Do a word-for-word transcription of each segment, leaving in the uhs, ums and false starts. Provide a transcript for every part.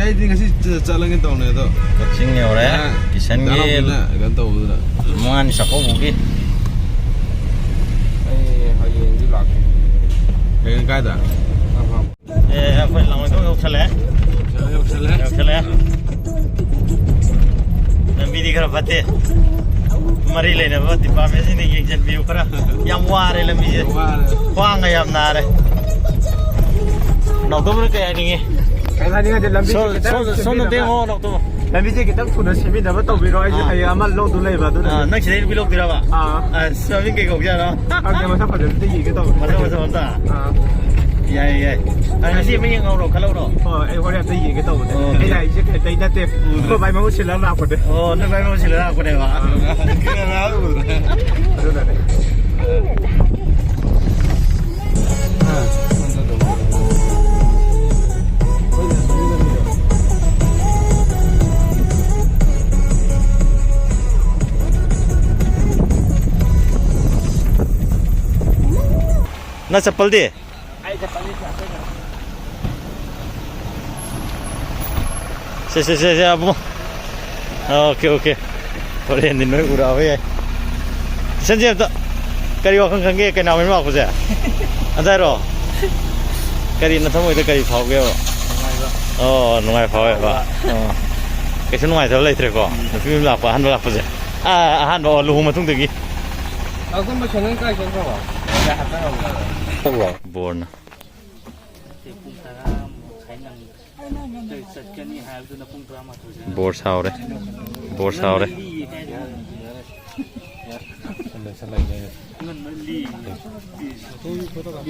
ꯑꯩꯗꯤ ꯉꯁꯤ ꯆ-, ꯆꯠꯂꯒꯦ ꯇꯧꯅꯦ ꯑꯗꯣ꯫ ꯀꯛꯆꯤꯡ ꯌꯧꯔꯦ꯫ ꯑ, ꯀꯤꯁꯟꯒꯤ ꯗꯥ ꯔꯣꯕꯤꯟꯅ ꯀꯩꯅꯣ ꯇꯧꯕꯗꯨꯗ꯫ ꯃꯉꯥꯅꯤ ꯆꯥꯛꯀꯧꯕꯒꯤ꯫ ꯑꯩ ꯍꯌꯦꯡꯗꯤ ꯂꯥꯛꯀꯦ꯫ ꯍꯌꯦꯡ ꯀꯥꯏꯗ? ꯑꯦ, ꯑꯩꯈꯣꯏ ꯂꯥꯡꯃꯩꯗꯣꯡ ꯌꯧꯁꯜꯂꯛꯑꯦ꯫ ꯌꯧꯁꯜꯂꯦ, ꯌꯧꯁꯜꯂꯦ꯫ ꯌꯧꯁꯜꯂꯛꯑꯦ꯫ ꯂꯝꯕꯤꯗꯤ ꯈꯔ ꯐꯠꯇꯦ꯫ ꯃꯔꯤ ꯂꯩꯅꯕ ꯗꯤꯄꯥꯔꯠꯃꯦꯟꯁꯤꯡꯅ ꯌꯦꯡꯁꯤꯟꯕꯤꯌꯨ ꯈꯔ꯫ ꯌꯥꯝ ꯋꯥꯔꯦ ꯂꯝꯕꯤꯁꯦ꯫ ꯋꯥꯔꯦ꯫ ꯈ꯭ꯋꯥꯡꯒ ꯌꯥꯝ ꯅꯥꯔꯦ꯫ ꯅꯥꯎꯇꯣꯝꯅ ꯀꯩ ꯍꯥꯏꯅꯤꯡꯉꯤ? ꯀꯩꯝ ꯍꯥꯏꯅꯤꯡꯉꯥꯏꯗꯤ ꯂꯝꯕꯤꯁꯦ ꯁꯣꯝ-, ꯈꯤꯇꯪ ꯁꯣꯝ-, ꯁꯣꯝꯗ ꯁꯦꯝꯕꯤꯅꯕ꯫ ꯊꯦꯡꯉꯣ, ꯅꯥꯎꯇꯣꯝ꯫ ꯂꯝꯕꯤꯁꯦ ꯈꯤꯇꯪ ꯊꯨꯅ ꯁꯦꯝꯕꯤꯅꯕ ꯇꯧꯕꯤꯔꯣ, ꯑꯩꯁꯦ ꯑꯥ꯫ ꯍꯌꯦꯡ ꯑꯃ ꯂꯧꯗꯨ ꯂꯩꯕ ꯑꯗꯨꯅ꯫ ꯑꯥ, ꯅꯪ ꯁꯤꯗꯩ ꯅꯨꯄꯤ ꯂꯧꯗꯣꯏꯔꯕ? ꯑꯥ꯫ ꯑꯁ, ꯃꯃꯤꯡ ꯀꯩ ꯀꯧꯒꯦ ꯍꯥꯏꯔꯣ? ꯈꯪꯗꯦ, ꯃꯁꯛ ꯐꯖꯕ ꯑꯝꯇ ꯌꯦꯡꯒꯦ ꯇꯧꯕꯅꯦ꯫ ꯃꯁꯛ ꯐꯖꯕ ꯑꯝꯇ? ꯑꯥ꯫ ꯌꯥꯏ, ꯌꯥꯏ꯫ ꯑ, ꯉꯁꯤ ꯑꯃ ꯌꯦꯡꯍꯧꯔꯣ, ꯈꯜꯍꯧꯔꯣ꯫ ꯍꯣꯏ, ꯑꯩ ꯍꯣꯔꯦꯟ ꯑꯝꯇ ꯌꯦꯡꯒꯦ ꯇꯧꯕꯅꯦ꯫ ꯑꯣ꯫ ꯑꯩꯅ ꯍꯥꯏꯁꯦ ꯀꯩ ꯑꯇꯩ ꯅꯠꯇꯦ꯫ ꯎꯝ꯫ ꯑꯩꯈꯣꯏ ꯕꯥꯏ ꯃꯍꯨꯠ ꯁꯤꯜꯂꯒ ꯂꯥꯛꯄꯅꯦ꯫ ꯑꯣ, ꯅꯣꯏ ꯕꯥꯏ ꯃꯍꯨꯠ ꯁꯤꯜꯂꯒ ꯂꯥꯛꯄꯅꯦꯕ? ꯑꯥ꯫ ꯑꯗꯨꯅꯅꯦ꯫ ꯅꯪ ꯆꯠꯄꯜꯗꯤ? ꯁꯦ, ꯁꯦ, ꯁꯦ, ꯁꯦ, ꯑꯕꯨꯡ꯫ Okay, okay. ꯍꯣꯔꯦꯟꯗꯤ ꯅꯣꯏ ꯎꯔꯛꯑꯕ ꯌꯥꯏ꯫ ꯁꯟꯖꯦꯕꯇ ꯀꯔꯤ ꯋꯥꯈꯜ ꯈꯟꯒꯦ ꯀꯩꯅꯥ ꯃꯌꯨꯝ ꯂꯥꯛꯄꯁꯦ? ꯑꯗꯥꯏꯔꯣ? ꯀꯔꯤ ꯅꯊꯃꯣꯏꯗ ꯀꯔꯤ ꯐꯥꯎꯒꯦꯕ? ꯅꯨꯡꯉꯥꯏꯕ꯫ ꯑꯣ, ꯅꯨꯡꯉꯥꯏ ꯐꯥꯎꯋꯦꯕ꯫ ꯑꯣ꯫ ꯀꯩꯁꯨ ꯅꯨꯡꯉꯥꯏꯇꯕ ꯂꯩꯇ꯭ꯔꯦꯀꯣ? ꯎꯝ꯫ ꯅꯨꯄꯤ ꯃꯌꯨꯝ ꯂꯥꯛꯄ ꯑꯍꯥꯟꯕ ꯂꯥꯛꯄꯁꯦ꯫ ꯑꯥ, ꯑꯍꯥꯟꯕ, ꯑꯣ, ꯂꯨꯍꯣꯡ ꯃꯇꯨꯡꯗꯒꯤ꯫ ꯑꯒꯨꯝꯕ ꯁꯦꯟꯗꯜ ꯀꯥꯏ ꯆꯠꯈ꯭ꯔꯕ? ꯕꯣꯔꯅ꯫ ꯅꯠꯇꯦ, ꯄꯨꯡ ꯇꯔꯥ ꯃꯈꯥꯏ ꯅꯪ ꯆꯠꯀꯅꯤ ꯍꯥꯏꯕꯗꯨꯅ ꯄꯨꯡ ꯇꯔꯥꯃꯥꯊꯣꯏꯗ꯫ ꯕꯣꯔ ꯁꯥꯎꯔꯦ꯫ ꯕꯣꯔ ꯁꯥꯎꯔꯦ꯫ ꯉꯟꯃꯜꯂꯤ ꯀꯥꯏꯗꯅꯣ꯫ ꯉꯟꯃꯜꯂꯤ꯫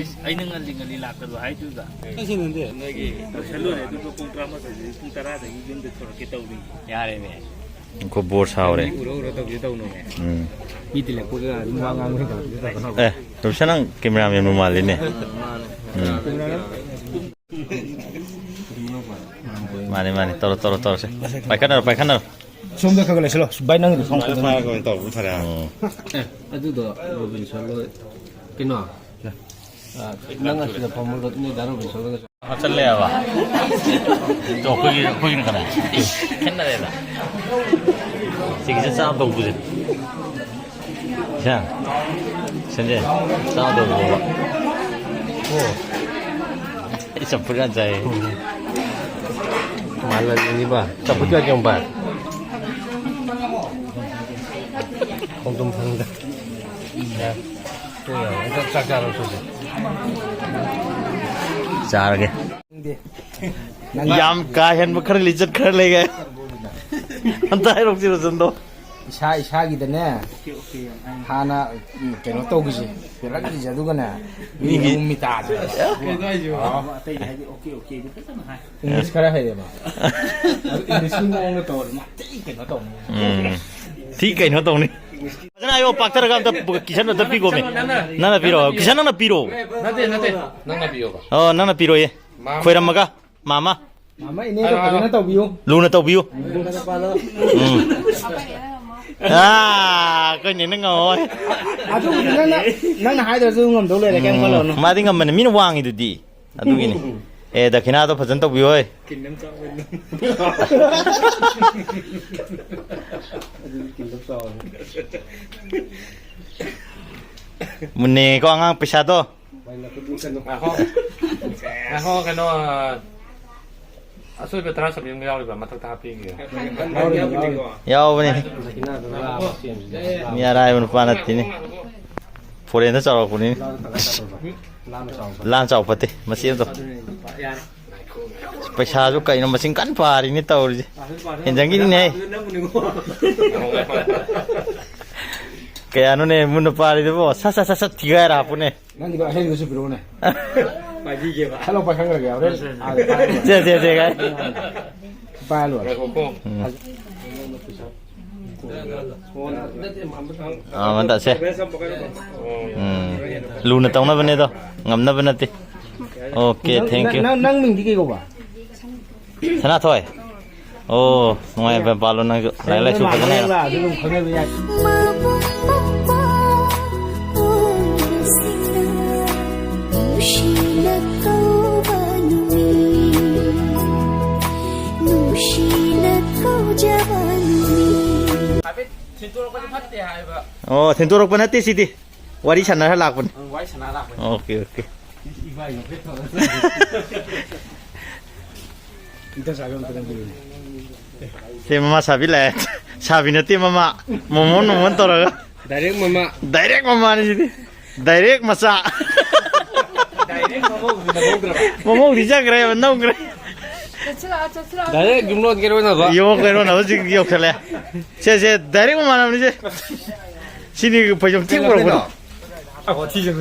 ꯏꯁ, ꯑꯩꯅ ꯉꯜꯂꯤ ꯉꯜꯂꯤ ꯂꯥꯛꯀꯅꯨ ꯍꯥꯏꯗꯨꯗ꯫ ꯅꯣꯏꯒꯤ ꯂꯣꯏꯁꯜꯂꯨꯔꯦ, ꯑꯗꯨꯒ ꯄꯨꯡ ꯇꯔꯥꯃꯥꯊꯣꯏꯗꯒꯤ ꯄꯨꯡ ꯇꯔꯥꯗꯒꯤ ꯌꯨꯝꯗ ꯊꯣꯔꯛꯀꯦ ꯇꯧꯔꯤ꯫ ꯌꯥꯔꯦꯅꯦ꯫ ꯎꯪꯈꯣ ꯕꯣꯔ ꯁꯥꯎꯔꯦ꯫ ꯃꯤ ꯎꯔ ꯎꯔ ꯇꯧꯁꯤ ꯇꯧꯅꯨꯅꯦ꯫ ꯎꯝ꯫ ꯃꯤ ꯇꯤꯜꯂꯛꯄꯒ ꯑꯗꯨꯝ ꯋꯥ ꯉꯥꯡꯕ ꯍꯩꯇꯕꯗꯨꯗ ꯇꯧꯒꯅꯣ꯫ ꯑꯦ, ꯇꯣꯝꯁꯟ ꯅꯪ ꯀꯦꯃꯦꯔꯥꯃꯦꯟꯕꯨ ꯃꯥꯜꯂꯤꯅꯦ꯫ ꯃꯥꯅꯦ꯫ ꯎꯝ꯫ ꯃꯥꯅꯦ, ꯃꯥꯅꯦ꯫ ꯇꯧꯔꯣ, ꯇꯧꯔꯣ, ꯇꯧꯔꯁꯦ꯫ ꯄꯥꯏꯈꯠꯅꯔꯣ, ꯄꯥꯏꯈꯠꯅꯔꯣ꯫ ꯁꯣꯝꯗ ꯈꯔ ꯈꯔ ꯂꯩꯁꯤꯜꯂꯣ꯫ ꯚꯥꯏ, ꯅꯪꯒꯤꯗꯣ ꯁꯣꯝ ꯈꯔ ꯐꯥꯔꯒ ꯑꯣꯏꯅ ꯇꯧꯕꯅ ꯐꯔꯦ꯫ ꯑꯣ꯫ ꯑꯦ, ꯑꯗꯨꯗꯣ ꯔꯣꯕꯤꯟꯁꯟ ꯍꯣꯏ꯫ ꯀꯩꯅꯣ? ꯑ, ꯅꯪ ꯑꯁꯤꯗ ꯐꯝꯃꯨꯔꯣ, ꯅꯣꯏ ꯗꯥ ꯔꯣꯕꯤꯟꯁꯟ ꯍꯣꯏꯒ ꯍꯥꯞꯆꯜꯂꯦꯕ꯫ ꯑꯗꯣ ꯑꯩꯈꯣꯏꯒꯤ, ꯑꯩꯈꯣꯏꯒꯤꯅ ꯀꯅꯥ? ꯈꯦꯠꯅꯔꯦꯗ꯫ ꯁꯤꯒꯤꯁꯦ ꯆꯥꯕ ꯇꯧꯕꯁꯦ꯫ ꯏꯁꯥ꯫ ꯁꯦꯟꯖꯦ꯫ ꯆꯥꯕ ꯇꯧꯕ꯫ ꯑꯣ꯫ ꯑꯩ ꯆꯝꯐꯨꯠ ꯌꯥꯝ ꯆꯥꯏꯌꯦ꯫ ꯃꯥꯜꯂꯅꯤꯕ꯫ ꯆꯝꯐꯨꯠ ꯀꯌꯥ ꯌꯣꯟꯕ? ꯈꯣꯡꯗ꯭ꯔꯨꯝ ꯐꯪꯗ꯫ ꯆꯥꯛ ꯆꯥꯔꯣ, ꯆꯠꯁꯦ꯫ ꯆꯥꯔꯒꯦ꯫ ꯌꯥꯝ ꯀꯥ ꯍꯦꯟꯕ ꯈꯔ, ꯂꯤꯆꯠ ꯈꯔ ꯂꯩꯒꯦ꯫ ꯑꯝꯇ ꯍꯥꯏꯔꯛꯁꯤ, ꯔꯣꯁꯟꯗꯣ꯫ ꯏꯁꯥ ꯏꯁꯥꯒꯤꯗꯅꯦ, ꯍꯥꯟꯅ, ꯎꯝ, ꯀꯩꯅꯣ ꯇꯧꯈꯤꯁꯦ, ꯄꯦꯜꯂꯛꯈꯤꯁꯦ, ꯑꯗꯨꯒꯅꯦ, ꯃꯤ ꯃꯤ- ꯃꯤ ꯇꯥꯁꯦ꯫ ꯀꯩꯅꯣ ꯍꯥꯏꯁꯤꯕꯣ? ꯑꯣ꯫ ꯑꯇꯩꯗꯤ ꯍꯥꯏꯗꯤ ꯑꯣꯀꯦ, ꯑꯣꯀꯦꯗꯤ ꯐꯖꯅ ꯍꯥꯏ꯫ ꯏꯪꯂꯤꯁ ꯈꯔ ꯍꯩꯌꯦꯕ꯫ ꯑꯗꯨ ꯏꯪꯂꯤꯁꯀꯤ ꯃꯑꯣꯡꯗ ꯇꯧꯔꯗꯤ ꯃꯥ ꯊꯤ ꯀꯩꯅꯣ ꯇꯧꯅꯤ꯫ ꯎꯝ꯫ ꯊꯤ ꯀꯩꯅꯣ ꯇꯧꯅꯤ꯫ ꯐꯖꯅ ꯍꯥꯏꯌꯣ, ꯄꯥꯛꯊꯔꯒ ꯑꯝꯇ ꯄꯨ-, ꯀꯤꯁꯟ ꯑꯝꯇ ꯄꯤꯈꯣꯃꯦ꯫ ꯅꯪꯅ ꯄꯤꯔꯣ, ꯀꯤꯁꯟ ꯅꯪꯅ ꯄꯤꯔꯣ꯫ ꯅꯠꯇꯦ, ꯅꯠꯇꯦ, ꯅꯪꯅ ꯄꯤꯌꯣꯕ꯫ ꯑꯣ, ꯅꯪꯅ ꯄꯤꯔꯣꯌꯦ꯫ ꯃꯥ- ꯈꯣꯏꯔꯝꯃꯒ, ꯃꯥꯃ꯫ ꯃꯥꯃ, ꯏꯅꯦꯗꯣ ꯐꯖꯅ ꯇꯧꯕꯤꯌꯨ꯫ ꯂꯨꯅ ꯇꯧꯕꯤꯌꯨ꯫ ꯎꯝ꯫ ꯑꯥ, ꯑꯩꯈꯣꯏ ꯅꯦꯅ ꯉꯝꯃꯣꯏ꯫ ꯑꯗꯨꯕꯨꯗꯤ ꯅꯪꯅ, ꯅꯪꯅ ꯍꯥꯏꯗ꯭ꯔꯁꯨ ꯉꯝꯗꯧ ꯂꯩꯔꯦ, ꯀꯩꯝ ꯈꯜꯂꯨꯅꯨ꯫ ꯎꯝ, ꯃꯥꯗꯤ ꯉꯝꯕꯅꯦ, ꯃꯤꯅ ꯋꯥꯡꯉꯤꯗꯨꯗꯤ꯫ ꯑꯗꯨꯒꯤꯅꯤ꯫ ꯑꯦ, ꯗꯈꯤꯅꯥꯗꯣ ꯐꯖꯅ ꯇꯧꯕꯤꯌꯨ ꯍꯣꯏ꯫ ꯃꯨꯟꯅꯦꯀꯣ ꯑꯉꯥꯡ ꯄꯩꯁꯥꯗꯣ꯫ ꯉꯥꯏꯈꯣ꯫ ꯉꯥꯏꯈꯣ, ꯀꯩꯅꯣ, ꯑ, ꯑꯆꯣꯏꯕ ꯇꯔꯥ ꯆꯠꯄꯤ ꯑꯃ ꯌꯥꯎꯔꯤꯕ, ꯃꯊꯛꯇ ꯍꯥꯞꯄꯤꯒꯦ꯫ ꯌꯥꯎꯕꯅꯤ꯫ ꯃꯤ ꯑꯔꯥꯏꯕ ꯅꯨꯄꯥ ꯅꯠꯇꯦꯅꯦ꯫ ꯐꯣꯔꯦꯟꯗ ꯆꯥꯎꯔꯛꯄꯅꯤ꯫ ꯂꯥꯟ ꯆꯥꯎ ꯐꯠꯇꯦ, ꯃꯆꯦ ꯑꯃꯗꯣ꯫ ꯄꯩꯁꯥꯁꯨ ꯀꯩꯅꯣ ꯃꯁꯤꯡ ꯀꯟꯅ ꯄꯥꯔꯤꯅꯦ ꯇꯧꯔꯤꯁꯦ꯫ ꯍꯦꯟꯖꯟꯈꯤꯅꯤꯅꯦ꯫ ꯀꯌꯥꯅꯣꯅꯦ ꯃꯨꯟꯅ ꯄꯥꯔꯤꯗꯨꯕꯣ? ꯁꯠ, ꯁꯠ, ꯁꯠ, ꯁꯠ ꯊꯤꯒꯥꯏꯔ ꯍꯥꯞꯄꯨꯅꯦ꯫ ꯅꯪꯒꯤꯗꯣ ꯑꯍꯦꯟꯕꯁꯨ ꯄꯤꯔꯛꯎꯅꯦ꯫ ꯄꯥꯏꯕꯤꯒꯦꯕ꯫ ꯁꯠ ꯂꯥꯎ ꯄꯥꯏꯈꯪꯈ꯭ꯔꯒꯦ꯫ ꯍꯣꯔꯦꯟ ꯑꯥꯗ ꯄꯥꯏꯔꯨꯔꯣ꯫ ꯁꯦ, ꯁꯦ, ꯁꯦ, ꯀꯥꯏ꯫ ꯄꯥꯏꯍꯜꯂꯨꯔꯣ꯫ ꯎꯝ꯫ ꯑꯥ, ꯃꯟ ꯇꯥꯁꯦ꯫ ꯎꯝ꯫ ꯂꯨꯅ ꯇꯧꯅꯕꯅꯦ ꯑꯗꯣ, ꯉꯝꯅꯕ ꯅꯠꯇꯦ꯫ ꯑꯣꯀꯦ, ꯅꯪ, thank you꯫ ꯅꯪ, ꯅꯪ ꯃꯤꯡꯗꯤ ꯀꯩ ꯀꯧꯕ? ꯁꯅꯥꯊꯣꯏ꯫ ꯑꯣ, ꯅꯨꯡꯉꯥꯏꯕ ꯄꯥꯜꯂꯣ ꯅꯪꯁꯨ꯫ ꯂꯥꯏꯔꯤꯛ ꯂꯥꯏꯁꯨ ꯐꯖꯅ ꯍꯩꯔꯣ꯫ ꯑꯗꯨꯝ ꯈꯪꯅꯕ ꯌꯥꯏ꯫ ꯃꯕꯨꯡ ꯃꯧꯄ꯭ꯋꯥ ꯑꯣꯏꯕꯁꯤꯡꯅ ꯅꯨꯡꯁꯤꯅ ꯀꯧꯕ ꯍꯥꯏꯐꯦꯠ ꯊꯤꯟꯇꯣꯔꯛꯄꯗꯤ ꯐꯠꯇꯦ ꯍꯥꯏꯕ꯫ ꯑꯣ, ꯊꯤꯟꯇꯣꯔꯛꯄ ꯅꯠꯇꯦ ꯁꯤꯗꯤ꯫ ꯋꯥꯔꯤ ꯁꯥꯟꯅꯔ ꯂꯥꯛꯄꯅꯤ꯫ ꯎꯝ, ꯋꯥꯔꯤ ꯁꯥꯟꯅꯔ ꯂꯥꯛꯄꯅꯤ꯫ Okay, okay. ꯏꯕꯥꯏ ꯅꯣꯛꯐꯦꯠ ꯇꯧꯔ꯫ ꯁꯦ, ꯃꯃꯥ ꯁꯥꯕꯤ ꯂꯥꯛꯑꯦ꯫ ꯁꯥꯕꯤ ꯅꯠꯇꯦ, ꯃꯃꯥ꯫ ꯃꯣꯃꯣꯟ, ꯃꯣꯃꯣꯟ ꯇꯧꯔꯒ꯫ ꯗꯥꯏꯔꯦꯛ ꯃꯃꯥ꯫ ꯗꯥꯏꯔꯦꯛ ꯃꯃꯥꯅꯤ ꯁꯤꯗꯤ꯫ ꯗꯥꯏꯔꯦꯛ ꯃꯆꯥ꯫ ꯗꯥꯏꯔꯦꯛ ꯃꯃꯧꯗꯨꯅ ꯂꯧꯗ꯭ꯔꯕ? ꯃꯃꯧꯗꯤ ꯆꯠꯈ꯭ꯔꯦꯕ, ꯅꯝꯈ꯭ꯔꯦ꯫ ꯆꯠꯁꯤꯜꯂꯛꯑꯣ, ꯆꯠꯁꯤꯜꯂꯛꯑꯣ꯫ ꯗꯥꯏꯔꯦꯛ ꯌꯨꯝꯂꯣꯟ ꯀꯩꯔꯣꯟꯅꯕ꯫ ꯌꯨꯝꯂꯣꯟ ꯀꯩꯔꯣꯟꯅꯕ ꯍꯧꯖꯤꯛ ꯌꯧꯁꯜꯂꯛꯑꯦ꯫ ꯁꯦ, ꯁꯦ, ꯗꯥꯏꯔꯦꯛ ꯃꯃꯥꯟꯅꯕꯅꯤꯁꯦ꯫ ꯁꯤꯅꯤ ꯐꯩꯖꯣꯝ ꯊꯦꯛ ꯄꯨꯔꯛꯄꯗꯣ꯫ ꯑ, ꯋꯥꯊꯤꯁꯦ꯫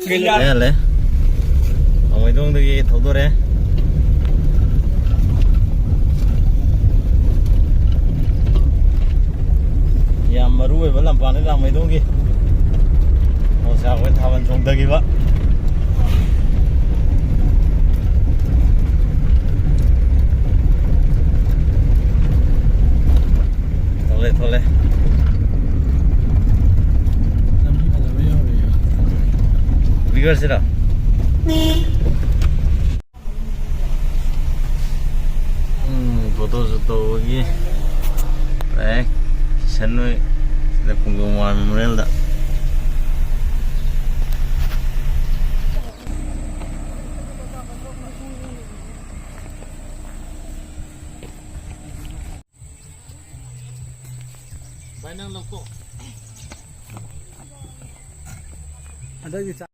ꯂꯩꯍꯜꯂꯦ꯫ ꯂꯥꯡꯃꯩꯗꯣꯡꯗꯒꯤ ꯊꯧꯗꯣꯔꯛꯑꯦ꯫ ꯌꯥꯝ ꯃꯔꯨ ꯑꯣꯏꯕ ꯂꯝꯄꯥꯛꯅꯤ ꯂꯥꯡꯃꯩꯗꯣꯡꯒꯤ꯫ ꯃꯣꯁꯥ ꯑꯩꯈꯣꯏ ꯊꯥꯕꯜ ꯆꯣꯡꯊꯈꯤꯕ꯫ ꯊꯣꯛꯂꯦ, ꯊꯣꯛꯂꯦ꯫ ꯂꯝꯕꯤ ꯐꯖꯕ ꯌꯧꯔꯦ꯫ ꯕꯤꯒꯔꯁꯤꯔꯣ? ꯎꯝ, photo shoot ꯇꯧꯕꯒꯤ꯫ ꯑꯦ, ꯀꯤꯁꯟ ꯍꯣꯏ ꯁꯤꯗ ꯈꯣꯡꯖꯣꯝ ꯋꯥꯔ ꯃꯦꯃꯣꯔꯤꯌꯦꯜꯗ꯫ ꯚꯥꯏ, ꯅꯪ ꯂꯧꯊꯣꯛ꯫ ꯍꯟꯗꯛꯇꯤ ꯆꯥ-